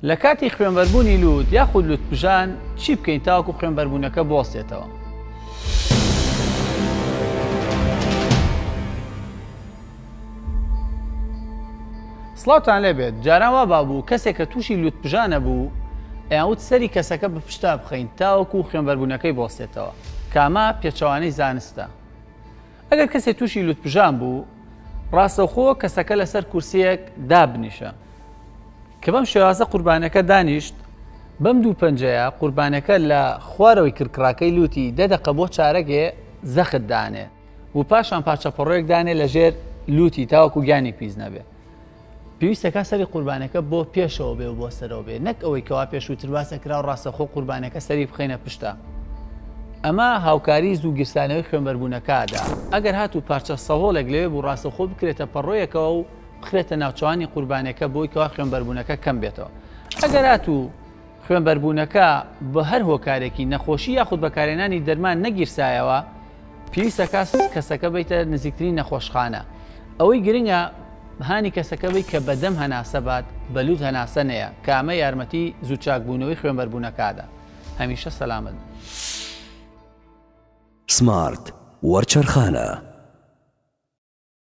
لە کاتی خوێنبەربوونی لووت یاخود لووتپژان چی بکەین تاوەکو خوێنبەربوونەکە بوەستێتەوە؟ سڵاوتان لێبێت جاران وا بابوو کەسێک کە تووشی لووتپژانە بوو ئەیانوت سەری کەسەکە بە پشتا بخەین تاوەکو خوێنبەربوونەکەی بوەستێتەوە کامە پێچەوانەی زانستە ئەگەر کەسێ تووشی لوتپژان بوو، ڕاستەوخۆ کەسەکە لەسەر کورسییەک دابنیشە. کە بەم شێوازە قوربانەکە دانیشت، بەم دوو پەنجەیە قوربانەکە لە خوارەوەی کرکڕاکەی لوتی دە دەقە بۆ چارەگێ زەخت دانێ و پاشان پارچە پەڕۆیەک دانێ لەژێر لوتی تاوەکو گیانی پیس نەبێ. پێویستەکا سەری قوربانەکە بۆ پێشەوە بێ و بۆ سەرەوە بێ نەک ئەوەی کەوا پێشووتر باسە کرا و ڕاستەخۆ قوربانەکە سەری بخەینە پشتە ئەمە هاوکاری زوو گیرسانەوەی خوێنبەربوونەکەدا ئەگەر هاتوو پارچە سەهۆڵێک لەوێ بوو ڕاستەخۆ بکرێتە پەڕۆیەکەوە و بخرێتە ناوچەوانی قوربانەکە بۆی کەوا خوێنبەربوونەکە کەم بێتەوە ئەگەر هاتوو خوێنبەربوونەکە بە هەر هۆکارێکی نەخۆشی یاخود بەکارهێنانی دەرمان نەگیرسایەوە، پێویستە کەسەکە بیتە نزیکترین نەخۆشخانە. ئەوەی گرنگە هانی کەسەکە بی کە بەدەم هەناسە بات، بە لوت هەناسە نەیە، کە ئەمە یارمەتی زوو چاکبوونەوەی خوێنبەربوونەکە ئەدا. هەمیشە سەلامەت بن. سمارت وەرچەرخانە.